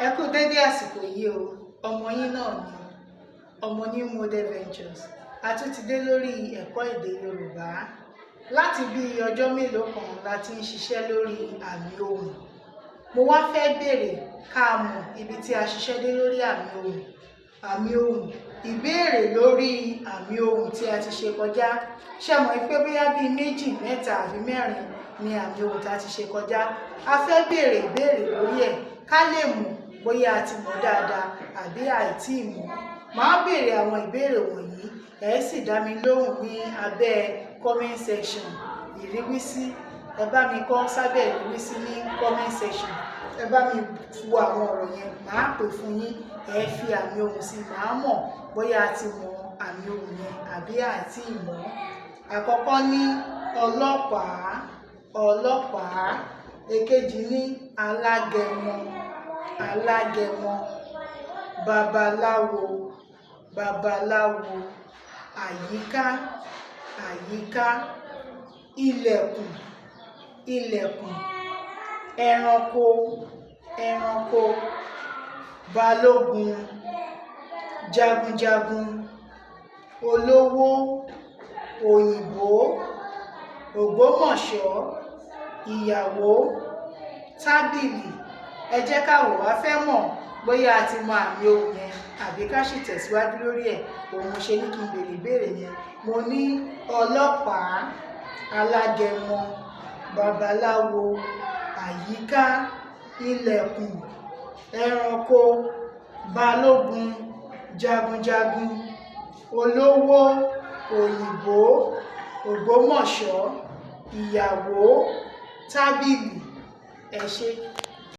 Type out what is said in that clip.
Ẹ kú dédé àsìkò yìí o. Ọmọ yín náà ni, ọmọ New Model Ventures. A tún ti dé lórí ẹ̀kọ́ èdè Yorùbá. Láti bí ọjọ́ mélòó kan la ti ń ṣiṣẹ́ lórí àmì ohùn. Mo wá fẹ́ béèrè ká mọ̀ ibi tí a ṣiṣẹ́ dé lórí àmì ohùn. Àmì ohùn, ìbéèrè lórí àmì ohùn tí a ti ṣe kọjá. Ṣé mọ̀ pé bóyá bíi méjì, mẹ́ta àbí mẹ́rin ni àmì ohùn tí a ti ṣe kọjá? A fẹ́ béèrè ìbéèrè lórí ẹ̀ ká lè mọ̀ bóyá a ti mọ̀ dáadáa àbí àìtíì mọ̀. Màá béèrè àwọn ìbéèrè wọ̀nyí, ẹ sì dá mi lóhùn ní abẹ́ comment section. Ìríwísí, ẹ bá mi kọ sábẹ́ ìríwísí ní comment section. Ẹ bá mi wo àwọn ọ̀rọ̀ yẹn, màá pè fún yín, ẹ fi àmì ohùn sí, màá mọ̀ bóyá a ti mọ àmì ohùn yẹn àbí àìtíì mọ̀. Àkọ́kọ́ ní ọlọ́pàá, ọlọ́pàá. Èkejì ní alágẹmọ, alágẹmọ. Babaláwo, babaláwo. Àyíká, àyíká. Ilẹ̀kùn, ilẹ̀kùn. Ẹranko, ẹranko. Balógun, jagunjagun. Olówó, òyìnbó. Ògbómọ̀ṣọ́, ìyàwó. Tábìlì. Ẹ jẹ́ ká wò wá fẹ́ mọ̀ bóyá a ti mọ àmì ohùn yẹn àbí ká sì tẹ̀síwájú lórí ẹ̀. Òun mo ṣe ní kí n béèrè ìbéèrè yẹn. Mo ní ọlọ́pàá, alágẹmọ, babaláwo, àyíká, ilẹ̀kùn, ẹranko, balógun, jagunjagun, olówó, òyìnbó, Ògbómọ̀ṣọ́, ìyàwó, tábìlì. Ẹ ṣé.